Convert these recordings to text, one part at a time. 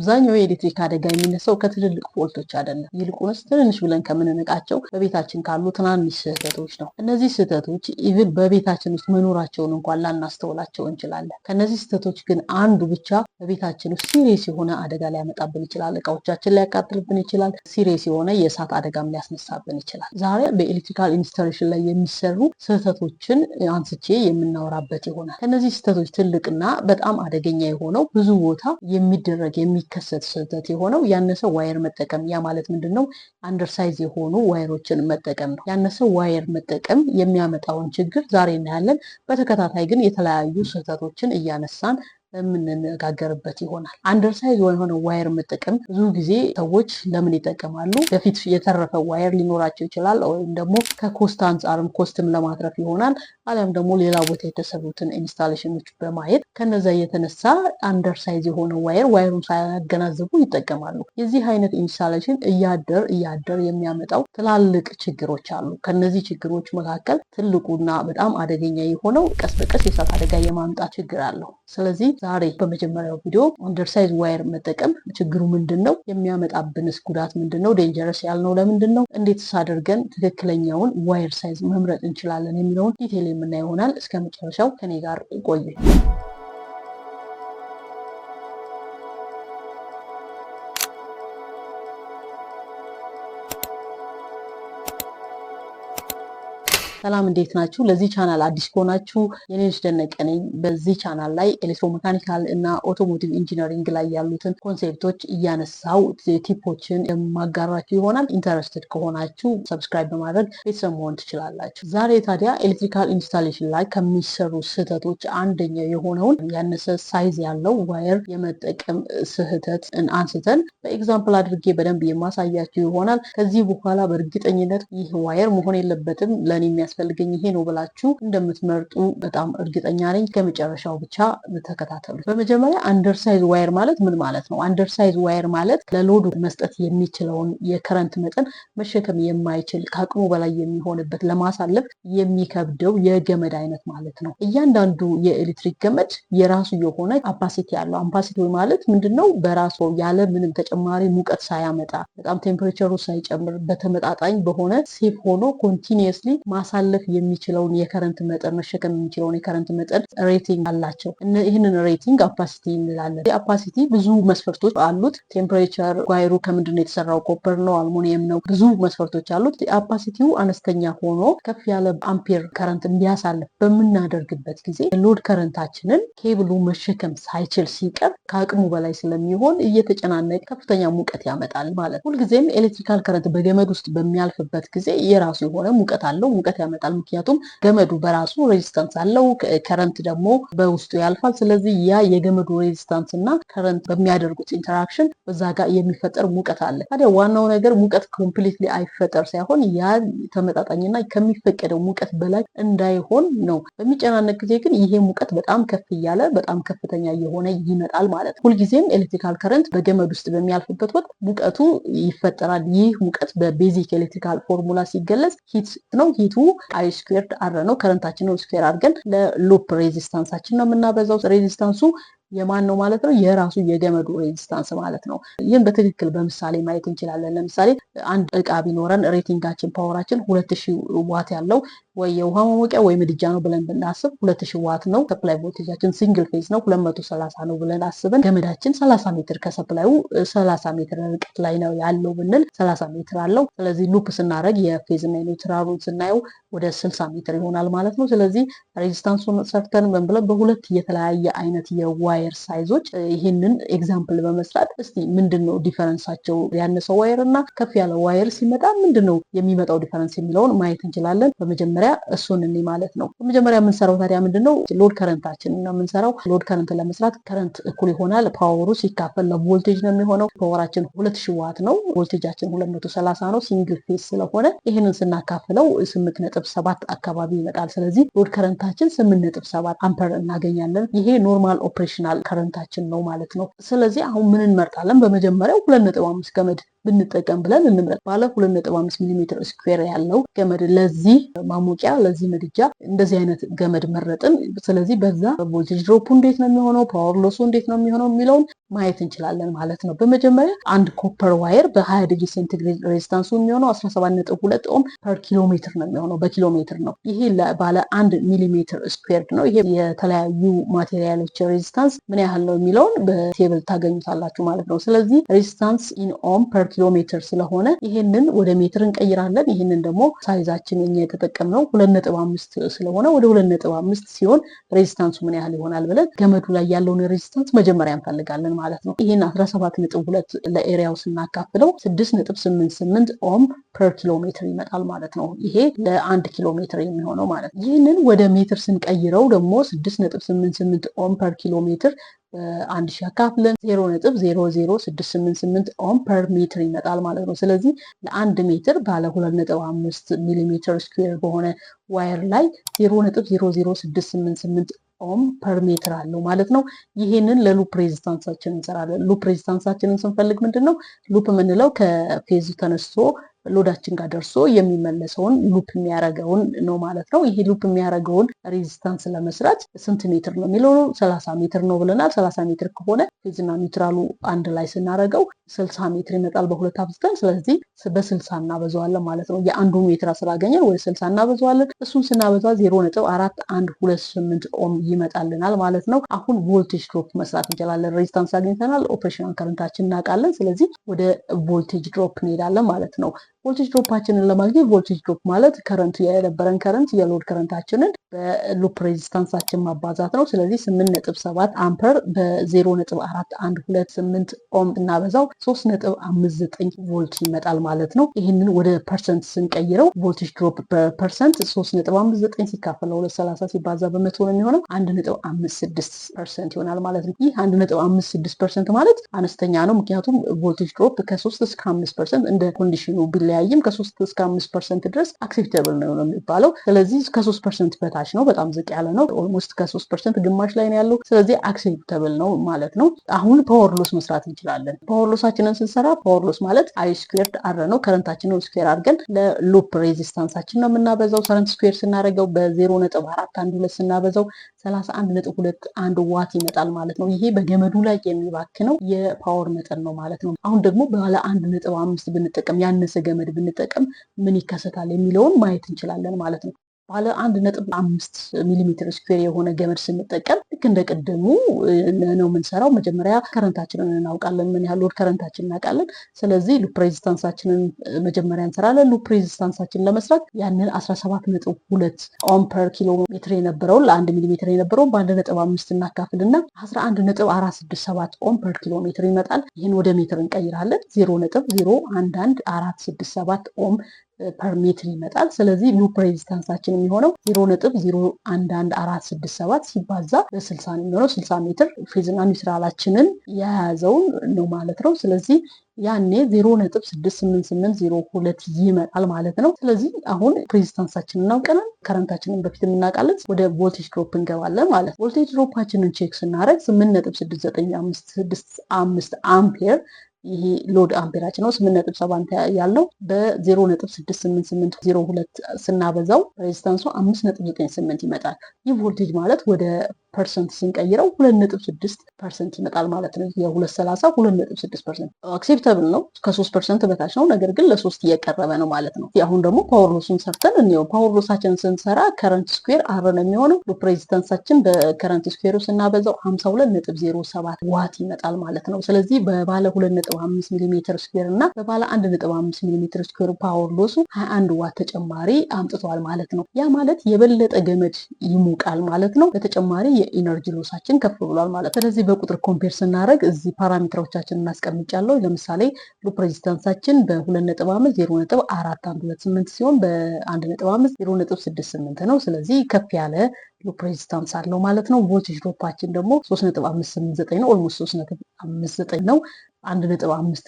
አብዛኛው የኤሌክትሪክ አደጋ የሚነሳው ከትልልቅ fault ኦች አይደለም። ይልቁንስ ትንንሽ ብለን ከምንንቃቸው በቤታችን ካሉ ትናንሽ ስህተቶች ነው። እነዚህ ስህተቶች even በቤታችን ውስጥ መኖራቸውን እንኳን ላናስተውላቸው እንችላለን። ከነዚህ ስህተቶች ግን አንዱ ብቻ በቤታችን ውስጥ serious የሆነ አደጋ ሊያመጣብን ይችላል። እቃዎቻችን ሊያቃጥልብን ይችላል። Serious የሆነ የእሳት አደጋም ሊያስነሳብን ይችላል። ዛሬ በ electrical installation ላይ የሚሰሩ ስህተቶችን አንስቼ የምናወራበት ይሆናል። ከነዚህ ስህተቶች ትልቅና በጣም አደገኛ የሆነው፣ ብዙ ቦታ የሚደረግ የሚከሰት ስህተት የሆነው ያነሰ wire መጠቀም። ያ ማለት ምንድን ነው? Undersize የሆኑ wire ኦችን መጠቀም ነው። ያነሰ wire መጠቀም የሚያመጣውን ችግር ዛሬ እናያለን። በተከታታይ ግን የተለያዩ ስህተቶችን እያነሳን የምንነጋገርበት ይሆናል። Undersize የሆነ wire መጠቀም ብዙ ጊዜ ሰዎች ለምን ይጠቀማሉ? በፊት የተረፈ wire ሊኖራቸው ይችላል፣ ወይም ደግሞ ከ cost አንጻርም cost ም ለማትረፍ ይሆናል። አሊያም ደግሞ ሌላ ቦታ የተሰሩትን installation ኖች በማየት ከነዛ የተነሳ undersize የሆነ wire wire ኡን ሳያገናዝቡ ይጠቀማሉ። የዚህ አይነት installation እያደር እያደር የሚያመጣው ትላልቅ ችግሮች አሉ። ከነዚህ ችግሮች መካከል ትልቁና በጣም አደገኛ የሆነው ቀስ በቀስ የእሳት አደጋ የማምጣት ችግር አለው። ስለዚህ ዛሬ በመጀመሪያው ቪዲዮ undersize wire መጠቀም ችግሩ ምንድን ነው? የሚያመጣብንስ ጉዳት ምንድን ነው? Dangerous ያልነው ለምንድን ነው? እንዴትስ አድርገን ትክክለኛውን wire size መምረጥ እንችላለን የሚለውን detail የምናየው ይሆናል። እስከ መጨረሻው ከኔ ጋር ቆዩ። ሰላም፣ እንዴት ናችሁ? ለዚህ ቻናል አዲስ ከሆናችሁ የኔነሽ ደነቀ ነኝ። በዚህ ቻናል ላይ electromechanical እና automotive engineering ላይ ያሉትን concept ኦች እያነሳው tip ኦችን የማጋራችሁ ይሆናል። Interested ከሆናችሁ subscribe በማድረግ ቤተሰብ መሆን ትችላላችሁ። ዛሬ ታዲያ electrical installation ላይ ከሚሰሩ ስህተቶች አንደኛው የሆነውን ያነሰ size ያለው wire የመጠቀም ስህተት አንስተን በ example አድርጌ በደንብ የማሳያችሁ ይሆናል። ከዚህ በኋላ በእርግጠኝነት ይህ wire መሆን የለበትም፣ ለእኔ የሚያስፈልገኝ ይሄ ነው ብላችሁ እንደምትመርጡ በጣም እርግጠኛ ነኝ። ከመጨረሻው ብቻ ተከታተሉ። በመጀመሪያ undersize wire ማለት ምን ማለት ነው? Undersize wire ማለት ለ load ኡ መስጠት የሚችለውን የ current መጠን መሸከም የማይችል፣ ከአቅሙ በላይ የሚሆንበት፣ ለማሳለፍ የሚከብደው የገመድ አይነት ማለት ነው። እያንዳንዱ የኤሌክትሪክ ገመድ የራሱ የሆነ ampacity አለው። Ampacity ማለት ምንድን ነው? በራሱ ያለ ምንም ተጨማሪ ሙቀት ሳያመጣ፣ በጣም temperature ኡ ሳይጨምር፣ በተመጣጣኝ በሆነ safe ሆኖ continuously ማሳለፍ የሚችለውን የ current መጠን፣ መሸከም የሚችለውን የ current መጠን rating አላቸው። ይህንን rating ampacity እንላለን። Ampacity ብዙ መስፈርቶች አሉት። Temperature፣ wire ኡ ከምንድን ነው የተሰራው፣ copper ነው፣ አልሙኒየም ነው፣ ብዙ መስፈርቶች አሉት። Ampacity ው አነስተኛ ሆኖ ከፍ ያለ ampere current እንዲያሳልፍ በምናደርግበት ጊዜ load current ኣችንን cable ኡ መሸከም ሳይችል ሲቀር ከአቅሙ በላይ ስለሚሆን እየተጨናነቀ ከፍተኛ ሙቀት ያመጣል ማለት ነው። ሁልጊዜም electrical current በገመድ ውስጥ በሚያልፍበት ጊዜ የራሱ የሆነ ሙቀት አለው፣ ሙቀት ያመጣል። ምክንያቱም ገመዱ በራሱ resistance አለው፣ current ደግሞ በውስጡ ያልፋል። ስለዚህ ያ የገመዱ resistance እና current በሚያደርጉት interaction በዛ ጋር የሚፈጠር ሙቀት አለ። ታዲያ ዋናው ነገር ሙቀት completely አይፈጠር ሳይሆን ያ ተመጣጣኝና ከሚፈቀደው ሙቀት በላይ እንዳይሆን ነው። በሚጨናነቅ ጊዜ ግን ይሄ ሙቀት በጣም ከፍ እያለ በጣም ከፍተኛ እየሆነ ይመጣል ማለት ነው። ሁልጊዜም electrical current በገመድ ውስጥ በሚያልፍበት ወቅት ሙቀቱ ይፈጠራል። ይህ ሙቀት በ basic electrical formula ሲገለጽ heat ነው። Heat ኡ I squared R ነው። Current ኣችንን square አድርገን ለ loop resistance ኣችን ነው የምናበዛው። Resistance ኡ የማን ነው ማለት ነው? የራሱ የገመዱ resistance ማለት ነው። ይህም በትክክል በምሳሌ ማየት እንችላለን። ለምሳሌ አንድ እቃ ቢኖረን rating ኣችን power ኣችን 2000 ዋት ያለው ወይ የውሃ ማሞቂያ ወይ ምድጃ ነው ብለን ብናስብ፣ 2000 ዋት ነው። Supply voltage ኣችን single phase ነው፣ 230 ነው ብለን አስበን ገመዳችን 30 ሜትር ከ supply ኡ 30 ሜትር ርቀት ላይ ነው ያለው ብንል፣ 30 ሜትር አለው። ስለዚህ loop ስናደርግ የ phase እና የ neutral ኡን ስናየው ወደ 60 ሜትር ይሆናል ማለት ነው። ስለዚህ resistance ኡን ሰርተን ምን ብለን በሁለት የተለያየ አይነት የ wire size ኦች ይህንን example በመስራት እስቲ ምንድን ነው difference ኣቸው፣ ያነሰው wire እና ከፍ ያለ wire ሲመጣ ምንድን ነው የሚመጣው difference የሚለውን ማየት እንችላለን። በመጀመሪያ እሱን እኔ ማለት ነው። በመጀመሪያ የምንሰራው ታዲያ ምንድን ነው? Load current ኣችን ነው የምንሰራው። Load current ለመስራት current እኩል ይሆናል power ኡ ሲካፈል ለቮልቴጅ ነው የሚሆነው። Power ኣችን 2000 ዋት ነው፣ ቮልቴጃችን 230 ነው። Single phase ስለሆነ ይህንን ስናካፍለው 8.7 አካባቢ ይመጣል። ስለዚህ load current ኣችን 8.7 አምፐር እናገኛለን። ይሄ normal operational current ኣችን ነው ማለት ነው። ስለዚህ አሁን ምን እንመርጣለን? በመጀመሪያው 2.5 ገመድ ብንጠቀም ብለን እንምረጥ። ባለ 2.5 ሚሊሜትር square ያለው ገመድ ለዚህ ማሞቂያ፣ ለዚህ ምድጃ እንደዚህ አይነት ገመድ መረጥን። ስለዚህ በዛ voltage drop ኡ እንዴት ነው የሚሆነው፣ power loss ኡ እንዴት ነው የሚሆነው የሚለውን ማየት እንችላለን ማለት ነው። በመጀመሪያ አንድ copper wire በ20 ዲግሪ ሴንቲግሬድ resistance ኡ የሚሆነው 17.2 ohm per ኪሎ ሜትር ነው የሚሆነው፣ በኪሎ ሜትር ነው። ይሄ ባለ 1 ሚሊሜትር squared ነው። ይሄ የተለያዩ material ኦች resistance ምን ያህል ነው የሚለውን በ table ታገኙታላችሁ ማለት ነው። ስለዚህ resistance in ohm per ኪሎ ሜትር ስለሆነ ይሄንን ወደ ሜትር እንቀይራለን። ይሄንን ደግሞ size ኣችን እኛ የተጠቀምነው 2.5 ስለሆነ ወደ 2.5 ሲሆን resistance ኡ ምን ያህል ይሆናል ብለን ገመዱ ላይ ያለውን resistance መጀመሪያ እንፈልጋለን ማለት ነው። ይህን 17.2 ለ area ው ስናካፍለው 6.88 ohm per ኪሎ ሜትር ይመጣል ማለት ነው። ይሄ ለ1 ኪሎ ሜትር የሚሆነው ማለት ነው። ይህንን ወደ ሜትር ስንቀይረው ደግሞ 6.88 ohm per ኪሎ ሜትር 1000 አካፍለን 0.00688 ohm per ሜትር ይመጣል ማለት ነው። ስለዚህ ለ1 ሜትር ባለ 2.5 ሚሊሜትር square በሆነ wire ላይ 0.00688 ohm per ሜትር አለው ማለት ነው። ይሄንን ለ loop resistance ኣችን እንሰራለን። Loop resistance ኣችንን ስንፈልግ ምንድን ነው loop የምንለው? ከ phase ኡ ተነስቶ load ኣችን ጋር ደርሶ የሚመለሰውን loop የሚያደርገውን ነው ማለት ነው። ይሄ loop የሚያደርገውን resistance ለመስራት ስንት ሜትር ነው የሚለው ነው። 30 ሜትር ነው ብለናል። 30 ሜትር ከሆነ phase ና neutral ኡ አንድ ላይ ስናደርገው 60 ሜትር ይመጣል በሁለት አብዝተን። ስለዚህ በ60 እናበዛዋለን ማለት ነው። የአንዱ ሜትር ስላገኘን ወደ 60 እናበዛዋለን። እሱን ስናበዛ 0.4128 ohm ይመጣልናል ማለት ነው። አሁን voltage drop መስራት እንችላለን። Resistance አግኝተናል። Operational current ኣችን እናውቃለን። ስለዚህ ወደ voltage drop እንሄዳለን ማለት ነው። Voltage drop ኣችንን ለማግኘት voltage drop ማለት current ኡ የነበረን current የ load current ኣችንን በ loop resistance ኣችን ማባዛት ነው። ስለዚህ 8.7 አምፐር በ0.4128 ohm እናበዛው 3.59 ቮልት ይመጣል ማለት ነው። ይህንን ወደ percent ስንቀይረው voltage drop በ percent 3.59 ሲካፈል ለሁለት 30 ሲባዛ በመቶ ነው የሚሆነው፣ 1.56% ይሆናል ማለት ነው። ይህ 1.56% ማለት አነስተኛ ነው። ምክንያቱም voltage drop ከ3 እስከ 5% እንደ condition ኑ ቢለያይም ከ3 እስከ 5% ድረስ acceptable ነው ነው የሚባለው። ስለዚህ ከ3% በታች ነው፣ በጣም ዝቅ ያለ ነው። Almost ከ3% ግማሽ ላይ ነው ያለው። ስለዚህ acceptable ነው ማለት ነው። አሁን power loss መስራት እንችላለን። Power loss ኣችንን ስንሰራ power loss ማለት I squared R ነው። Current ኣችንን square አድርገን ለ loop resistance ኣችን ነው የምናበዛው። Current square ስናደርገው በ0.412 ስናበዛው 31.21 ዋት ይመጣል ማለት ነው። ይሄ በገመዱ ላይ የሚባክነው የ power መጠን ነው ማለት ነው። አሁን ደግሞ ባለ 1.5 ብንጠቀም፣ ያነሰ ገመድ ብንጠቀም ምን ይከሰታል የሚለውን ማየት እንችላለን ማለት ነው። ባለ 1.5 ሚሊሜትር square የሆነ ገመድ ስንጠቀም ልክ እንደ ቅድሙ ነው የምንሰራው። መጀመሪያ current ኣችንን እናውቃለን፣ ምን ያህል load current ኣችንን እናውቃለን። ስለዚህ loop resistance ኣችንን መጀመሪያ እንሰራለን። Loop resistance ኣችንን ለመስራት ያንን 17.2 ohm per ኪሎ ሜትር የነበረውን ለ1 ሚሊሜትር የነበረውን በ1.5 እናካፍልና 11.467 ohm per ኪሎ ሜትር ይመጣል። ይህን ወደ ሜትር እንቀይራለን። 0.011467 ohm per ሜትር ይመጣል። ስለዚህ loop resistance ኣችን የሚሆነው 0.011467 ሲባዛ በ60 ነው የሚሆነው። 60 ሜትር phase ና neutral ኣችንን የያዘውን ነው ማለት ነው። ስለዚህ ያኔ 0.68802 ይመጣል ማለት ነው። ስለዚህ አሁን resistance ኣችንን እናውቀናል፣ current ኣችንን በፊት እናውቃለን። ወደ voltage drop እንገባለን ማለት ነው። Voltage drop ኣችንን check ስናደርግ 8.69565 አምፔር ይሄ load አምፔራችን ነው። 8.7 ያልነው በ0.68802 ስናበዛው resistance ኡ 5.98 ይመጣል። ይህ ቮልቴጅ ማለት ወደ percent ስንቀይረው 2.6% ይመጣል ማለት ነው። የ230 2.6% acceptable ነው። ከ3% በታች ነው፣ ነገር ግን ለሶስት እየቀረበ ነው ማለት ነው። አሁን ደግሞ power loss ኡን ሰርተን እንየው። Power loss ኣችንን ስንሰራ current square R ነው የሚሆነው። Loop resistance ኣችን በ current square ኡ ስናበዛው 52.07 ዋት ይመጣል ማለት ነው። ስለዚህ በባለ 2.5 ሚሊሜትር square እና በባለ 1.5 ሚሊሜትር square power loss ኡ 21 ዋት ተጨማሪ አምጥቷል ማለት ነው። ያ ማለት የበለጠ ገመድ ይሞቃል ማለት ነው። በተጨማሪ የ energy loss ኣችን ከፍ ብሏል ማለት ነው። ስለዚህ በቁጥር compare ስናደርግ እዚህ parameter ኦቻችን እናስቀምጫለሁ። ለምሳሌ loop resistance ኣችን በ2.5 0.4128 ሲሆን በ1.5 0.68 ነው። ስለዚህ ከፍ ያለ loop resistance አለው ማለት ነው። Voltage drop ኣችን ደግሞ 3.589 ነው። Almost 3.59 ነው። 1.5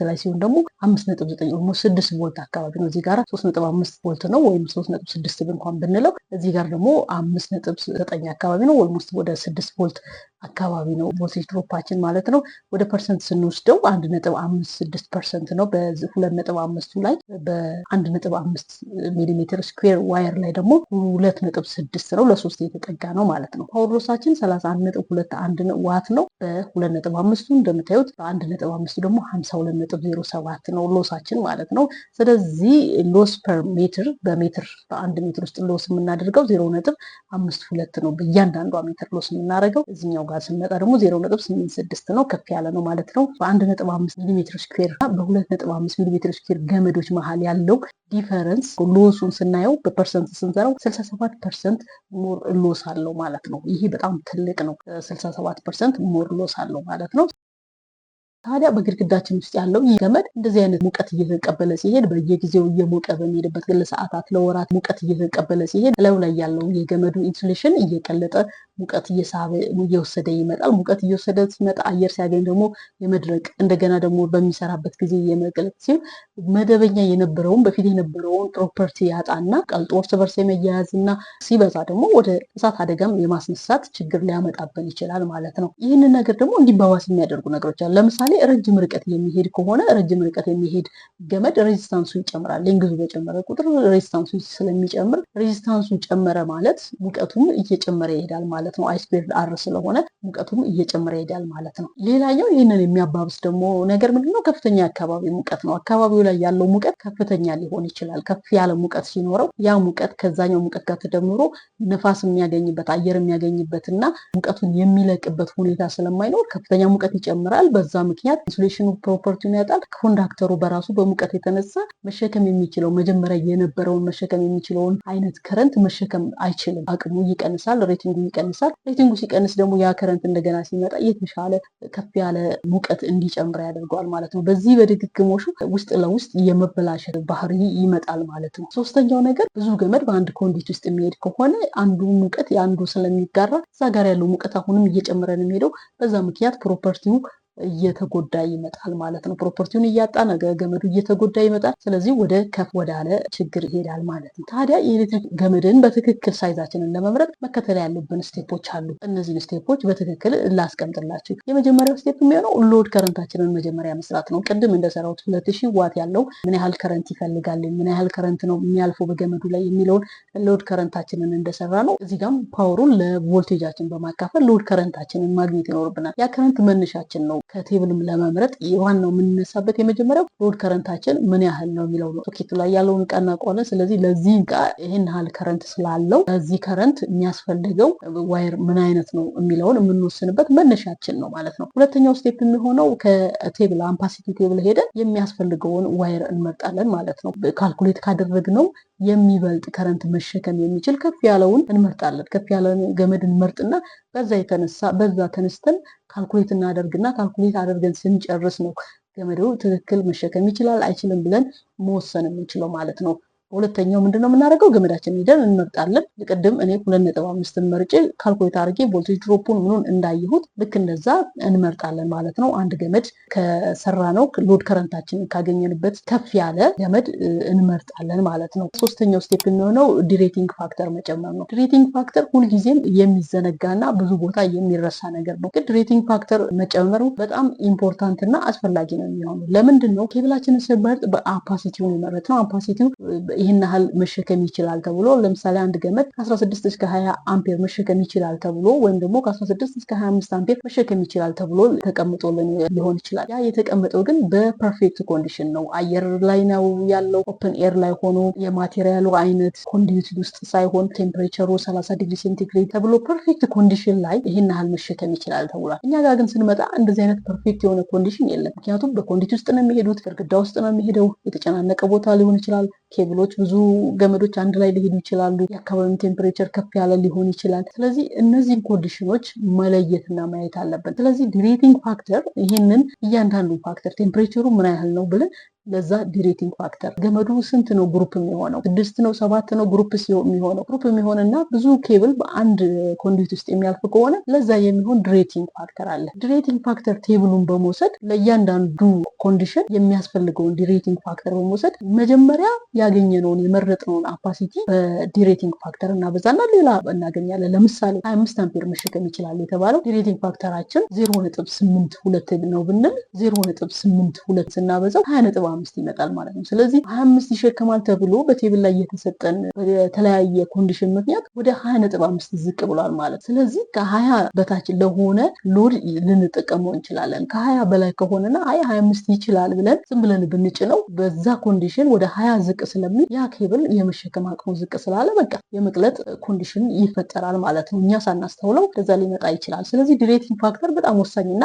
ላይ ሲሆን ደግሞ 5.9፣ almost 6 ቮልት አካባቢ ነው። እዚህ ጋር 3.5 ቮልት ነው ወይም 3.6 እንኳን ብንለው እዚህ ጋር ደግሞ 5.9 አካባቢ ነው። Almost ወደ 6 ቮልት አካባቢ ነው voltage drop ኣችን ማለት ነው። ወደ percent ስንወስደው 1.56% ነው በ2.5ቱ ላይ። በ1.5 ሚሊሜትር square wire ላይ ደግሞ 2.6 ነው፣ ለሶስት የተጠጋ ነው ማለት ነው። Power loss ኣችን 31.21 ዋት ነው በ2.5ቱ እንደምታዩት፣ በ1.5ቱ ደግሞ 52.07 ነው loss ኣችን ማለት ነው። ስለዚህ loss per meter፣ በሜትር በ1 ሜትር ውስጥ loss የምናደርገው 0.52 ነው በእያንዳንዷ ሜትር loss የምናደርገው። እዚኛው ጋር ስንመጣ ደግሞ 0.86 ነው፣ ከፍ ያለ ነው ማለት ነው። በ1.5 ሚሊሜትር square እና በ2.5 ሚሊሜትር square ገመዶች መሀል ያለው difference loss ኡን ስናየው በ percent ስንሰራው 67% more loss አለው ማለት ነው። ይሄ በጣም ትልቅ ነው። 67% more loss አለው ማለት ነው። ታዲያ በግድግዳችን ውስጥ ያለው ይህ ገመድ እንደዚህ አይነት ሙቀት እየተቀበለ ሲሄድ፣ በየጊዜው እየሞቀ በሚሄድበት፣ ለሰዓታት ለወራት ሙቀት እየተቀበለ ሲሄድ እላዩ ላይ ያለው የገመዱ insulation እየቀለጠ ሙቀት እየሳበ እየወሰደ ይመጣል። ሙቀት እየወሰደ ሲመጣ አየር ሲያገኝ ደግሞ የመድረቅ፣ እንደገና ደግሞ በሚሰራበት ጊዜ የመቅለጥ ሲሆን መደበኛ የነበረውን በፊት የነበረውን property ያጣና ቀልጦ እርስ በርስ የመያያዝ እና ሲበዛ ደግሞ ወደ እሳት አደጋም የማስነሳት ችግር ሊያመጣብን ይችላል ማለት ነው። ይህንን ነገር ደግሞ እንዲባባስ የሚያደርጉ ነገሮች አሉ። ለምሳሌ ረጅም ርቀት የሚሄድ ከሆነ፣ ረጅም ርቀት የሚሄድ ገመድ resistance ኡ ይጨምራል። Length ኡ በጨመረ ቁጥር resistance ኡ ስለሚጨምር፣ resistance ኡ ጨመረ ማለት ሙቀቱም እየጨመረ ይሄዳል ማለት ነው። I squared R ስለሆነ ሙቀቱም እየጨመረ ይሄዳል ማለት ነው። ሌላኛው ይህንን የሚያባብስ ደግሞ ነገር ምንድነው? ከፍተኛ አካባቢ ሙቀት ነው። አካባቢው ላይ ያለው ሙቀት ከፍተኛ ሊሆን ይችላል። ከፍ ያለ ሙቀት ሲኖረው ያ ሙቀት ከዛኛው ሙቀት ጋር ተደምሮ ንፋስ የሚያገኝበት፣ አየር የሚያገኝበት እና ሙቀቱን የሚለቅበት ሁኔታ ስለማይኖር ከፍተኛ ሙቀት ይጨምራል። በዛ ምክንያት insulation ኑ property ውን ያጣል። Conductor ኡ በራሱ በሙቀት የተነሳ መሸከም የሚችለው፣ መጀመሪያ የነበረውን መሸከም የሚችለውን አይነት current መሸከም አይችልም። አቅሙ ይቀንሳል፣ rating ኡ ይቀንሳል። Rating ኡ ሲቀንስ ደግሞ ያ current እንደገና ሲመጣ የተሻለ ከፍ ያለ ሙቀት እንዲጨምር ያደርገዋል ማለት ነው። በዚህ በድግግሞሹ ውስጥ ለውስጥ የመበላሸት ባህሪ ይመጣል ማለት ነው። ሶስተኛው ነገር ብዙ ገመድ በአንድ conduit ውስጥ የሚሄድ ከሆነ አንዱ ሙቀት የአንዱ ስለሚጋራ እዛ ጋር ያለው ሙቀት አሁንም እየጨመረ ነው የሚሄደው። በዛ ምክንያት property ው እየተጎዳ ይመጣል ማለት ነው። Property ውን እያጣ ነገ ገመዱ እየተጎዳ ይመጣል። ስለዚህ ወደ ከፍ ወዳለ ችግር ይሄዳል ማለት ነው። ታዲያ የኤሌክትሪክ ገመድን በትክክል size ኣችንን ለመምረጥ መከተል ያሉብን step ኦች አሉ። እነዚህን step ኦች በትክክል ላስቀምጥላችሁ። የመጀመሪያው step የሚሆነው load current ኣችንን መጀመሪያ መስራት ነው። ቅድም እንደሰራሁት 2000 ዋት ያለው ምን ያህል current ይፈልጋል፣ ምን ያህል current ነው የሚያልፈው በገመዱ ላይ የሚለውን load current ኣችንን እንደሰራነው። እዚህ ጋም power ኡን ለ voltage ኣችን በማካፈል load current ኣችንን ማግኘት ይኖርብናል። ያ current መነሻችን ነው። ከ table ም ለመምረጥ ዋናው የምንነሳበት የመጀመሪያው load current ኣችን ምን ያህል ነው የሚለው ነው። ሶኬቱ ላይ ያለውን እቃ እናውቀዋለን። ስለዚህ ለዚህ እቃ ይህን ያህል current ስላለው ለዚህ current የሚያስፈልገው wire ምን አይነት ነው የሚለውን የምንወስንበት መነሻችን ነው ማለት ነው። ሁለተኛው step የሚሆነው ከ table ampacity table ሄደን የሚያስፈልገውን wire እንመርጣለን ማለት ነው። Calculate ካደረግነው የሚበልጥ current መሸከም የሚችል ከፍ ያለውን እንመርጣለን። ከፍ ያለውን ገመድ እንመርጥና በዛ የተነሳ በዛ ተነስተን calculate እናደርግና calculate አድርገን ስንጨርስ ነው ገመዱ ትክክል መሸከም ይችላል አይችልም ብለን መወሰን የምንችለው ማለት ነው። ሁለተኛው ምንድነው የምናደርገው? ገመዳችን ሄደን እንመርጣለን። ቅድም እኔ 2.5ን መርጬ calculate አድርጌ voltage drop ኡን ምኑን እንዳየሁት ልክ እንደዛ እንመርጣለን ማለት ነው። አንድ ገመድ ከሰራነው load current ኣችንን ካገኘንበት ከፍ ያለ ገመድ እንመርጣለን ማለት ነው። ሶስተኛው step የሚሆነው derating factor መጨመር ነው። Derating factor ሁልጊዜም የሚዘነጋና ብዙ ቦታ የሚረሳ ነገር ነው። ግን derating factor መጨመሩ በጣም important እና አስፈላጊ ነው የሚሆነው። ለምንድን ነው? ኬብላችንን ስንመርጥ በ ampacity ውን የመረጥነው። Ampacity ው ይህን ያህል መሸከም ይችላል ተብሎ፣ ለምሳሌ አንድ ገመድ ከ16 እስከ 20 አምፔር መሸከም ይችላል ተብሎ ወይም ደግሞ ከ16 እስከ 25 አምፔር መሸከም ይችላል ተብሎ ተቀምጦልን ሊሆን ይችላል። ያ የተቀመጠው ግን በ perfect condition ነው። አየር ላይ ነው ያለው፣ open air ላይ ሆኖ፣ የ material ኡ አይነት conduit ውስጥ ሳይሆን፣ temperature ኡ 30 ዲግሪ ሴንቲግሬድ ተብሎ perfect condition ላይ ይህን ያህል መሸከም ይችላል ተብሏል። እኛ ጋር ግን ስንመጣ እንደዚህ አይነት perfect የሆነ condition የለም። ምክንያቱም በ conduit ውስጥ ነው የሚሄዱት፣ ግድግዳ ውስጥ ነው የሚሄደው፣ የተጨናነቀ ቦታ ሊሆን ይችላል። ኬብሎች ብዙ ገመዶች አንድ ላይ ሊሄዱ ይችላሉ። የአካባቢው temperature ከፍ ያለ ሊሆን ይችላል። ስለዚህ እነዚህን condition ኖች መለየትና ማየት አለብን። ስለዚህ derating factor ይህንን እያንዳንዱ factor temperature ኡ ምን ያህል ነው ብለን ለዛ derating factor፣ ገመዱ ስንት ነው group የሚሆነው፣ ስድስት ነው፣ ሰባት ነው group የሚሆነው፣ group የሚሆንና ብዙ ኬብል በአንድ conduit ውስጥ የሚያልፍ ከሆነ ለዛ የሚሆን derating factor አለ። Derating factor table ኡን በመውሰድ ለእያንዳንዱ condition የሚያስፈልገውን derating factor በመውሰድ መጀመሪያ ያገኘነውን የመረጥነውን ampacity በ derating factor እናበዛና ሌላ እናገኛለን። ለምሳሌ 25 አምፔር መሸከም ይችላል የተባለው derating factor ኣችን 0.82 ነው ብንል 0.82 ስናበዛው 20.5 ይመጣል ማለት ነው። ስለዚህ 25 ይሸከማል ተብሎ በ table ላይ የተሰጠን በተለያየ condition ምክንያት ወደ 20.5 ዝቅ ብሏል ማለት። ስለዚህ ከ20 በታች ለሆነ load ልንጠቀመው እንችላለን። ከ20 በላይ ከሆነና አይ 25 ይችላል ብለን ዝም ብለን ብንጭነው በዛ condition ወደ 20 ዝቅ ስለሚል ያ ኬብል የመሸከም አቅሙ ዝቅ ስላለ በቃ የመቅለጥ condition ይፈጠራል ማለት ነው። እኛ ሳናስተውለው ከዛ ሊመጣ ይችላል። ስለዚህ derating factor በጣም ወሳኝና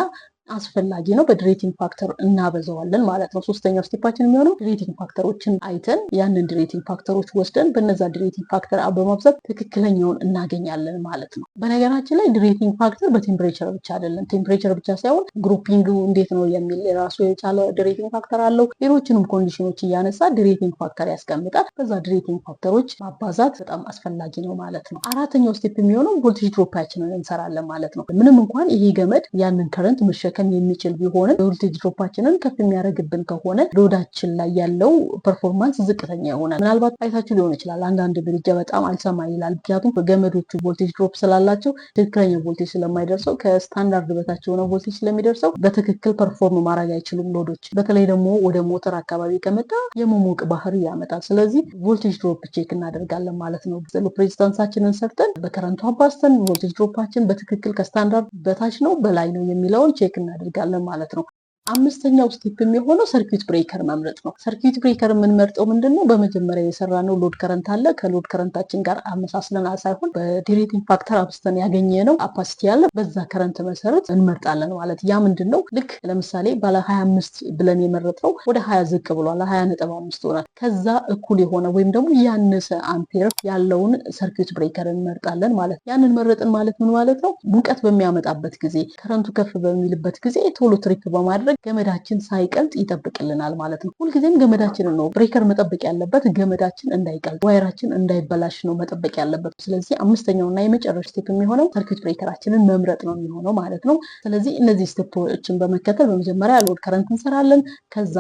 አስፈላጊ ነው። በ derating factor እናበዛዋለን ማለት ነው። ሶስተኛው step ኣችን የሚሆነው derating factor ኦችን አይተን ያንን derating factor ኦች ወስደን በነዛ derating factor በማብዛት ትክክለኛውን እናገኛለን ማለት ነው። በነገራችን ላይ derating factor በ temperature ብቻ አይደለም። Temperature ብቻ ሳይሆን grouping እንዴት ነው የሚል የራሱ የቻለ derating factor አለው። ሌሎችንም condition ኦች እያነሳ derating factor ያስቀምጣል። በዛ derating factor ኦች ማባዛት በጣም አስፈላጊ ነው ማለት ነው። አራተኛው step የሚሆነው voltage drop ኣችንን እንሰራለን ማለት ነው። ምንም እንኳን ይሄ ገመድ ያንን current መሸከም የሚችል ቢሆንም voltage drop ኣችንን ከፍ የሚያደርግብን ከሆነ load ኣችን ላይ ያለው performance ዝቅተኛ ይሆናል። ምናልባት አይታችሁ ሊሆን ይችላል። አንዳንድ ምድጃ በጣም አልሰማ ይላል። ምክንያቱም ገመዶቹ voltage drop ስላላቸው ትክክለኛ ቮልቴጅ ስለማይደርሰው፣ ከስታንዳርድ በታች የሆነ ቮልቴጅ ስለሚደርሰው በትክክል perform ማድረግ አይችሉም load ኦች። በተለይ ደግሞ ወደ ሞተር አካባቢ ከመጣ የመሞቅ ባህሪ ያመጣል። ስለዚህ voltage drop check እናደርጋለን ማለት ነው። Resistance ኣችንን ሰርተን በ current ኡ አባዝተን voltage drop ኣችን በትክክል ከስታንዳርድ በታች ነው በላይ ነው የሚለውን check እናደርጋለን ማለት ነው። አምስተኛው step የሚሆነው circuit breaker መምረጥ ነው። Circuit breaker የምንመርጠው ምንድን ነው? በመጀመሪያ የሰራነው load current አለ። ከ load current ኣችን ጋር አመሳስለን ሳይሆን በ derating factor አብዝተን ያገኘነው ampacity አለ። በዛ current መሰረት እንመርጣለን ማለት። ያ ምንድን ነው? ልክ ለምሳሌ ባለ 25 ብለን የመረጥነው ወደ 20 ዝቅ ብሏል። 20.5 ሆኗል። ከዛ እኩል የሆነ ወይም ደግሞ ያነሰ አምፔር ያለውን circuit breaker እንመርጣለን ማለት። ያንን መረጥን ማለት ምን ማለት ነው? ሙቀት በሚያመጣበት ጊዜ፣ current ኡ ከፍ በሚልበት ጊዜ ቶሎ trip በማድረግ ገመዳችን ሳይቀልጥ ይጠብቅልናል ማለት ነው። ሁልጊዜም ገመዳችንን ነው breaker መጠበቅ ያለበት፣ ገመዳችን እንዳይቀልጥ፣ wire ኣችን እንዳይበላሽ ነው መጠበቅ ያለበት። ስለዚህ አምስተኛውና የመጨረሻ step የሚሆነው circuit breaker ኣችንን መምረጥ ነው የሚሆነው ማለት ነው። ስለዚህ እነዚህ step ኦችን በመከተል በመጀመሪያ load current እንሰራለን። ከዛ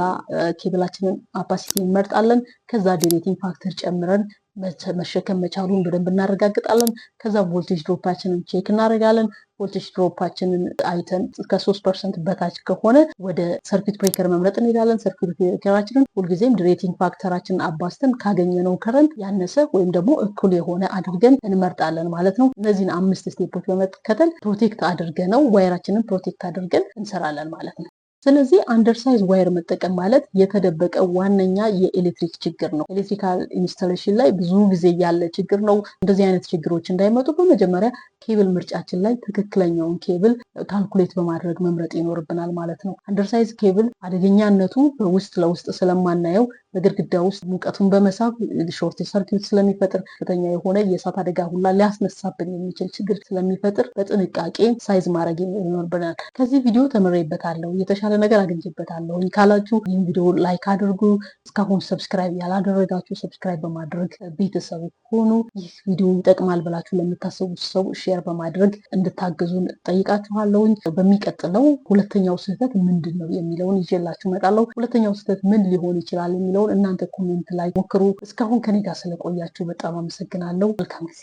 cable ኣችንን ampacity እንመርጣለን። ከዛ derating factor ጨምረን መሸከም መቻሉን በደንብ እናረጋግጣለን። ከዛ voltage drop ኣችንን check እናደርጋለን። Voltage drop ኣችንን አይተን ከ3% በታች ከሆነ ወደ circuit breaker መምረጥ እንሄዳለን። Circuit breaker ኣችንን ሁልጊዜም derating factor ኣችንን አባዝተን ካገኘነው current ያነሰ ወይም ደግሞ እኩል የሆነ አድርገን እንመርጣለን ማለት ነው። እነዚህን አምስት step ኦች በመከተል protect አድርገነው wire ኣችንን protect አድርገን እንሰራለን ማለት ነው። ስለዚህ undersize wire መጠቀም ማለት የተደበቀ ዋነኛ የኤሌክትሪክ ችግር ነው። Electrical installation ላይ ብዙ ጊዜ ያለ ችግር ነው። እንደዚህ አይነት ችግሮች እንዳይመጡ በመጀመሪያ ኬብል ምርጫችን ላይ ትክክለኛውን cable calculate በማድረግ መምረጥ ይኖርብናል ማለት ነው። Undersize cable አደገኛነቱ በውስጥ ለውስጥ ስለማናየው በግድግዳ ውስጥ ሙቀቱን በመሳብ short circuit ስለሚፈጥር ከፍተኛ የሆነ የእሳት አደጋ ሁላ ሊያስነሳብን የሚችል ችግር ስለሚፈጥር በጥንቃቄ size ማድረግ ይኖርብናል። ከዚህ ቪዲዮ ተምሬበታለሁ፣ የተሻለ ነገር አግኝቼበታለሁ ካላችሁ ይህን ቪዲዮ like አድርጉ። እስካሁን subscribe ያላደረጋችሁ subscribe በማድረግ ቤተሰብ ሁኑ። ይህ ቪዲዮ ይጠቅማል ብላችሁ ለምታስቡት ሰው share በማድረግ እንድታግዙን ጠይቃችኋለሁኝ። በሚቀጥለው ሁለተኛው ስህተት ምንድን ነው የሚለውን ይዤላችሁ እመጣለሁ። ሁለተኛው ስህተት ምን ሊሆን ይችላል የሚለውን እናንተ comment ላይ ሞክሩ። እስካሁን ከኔ ጋር ስለቆያችሁ በጣም አመሰግናለሁ። መልካም ጊዜ።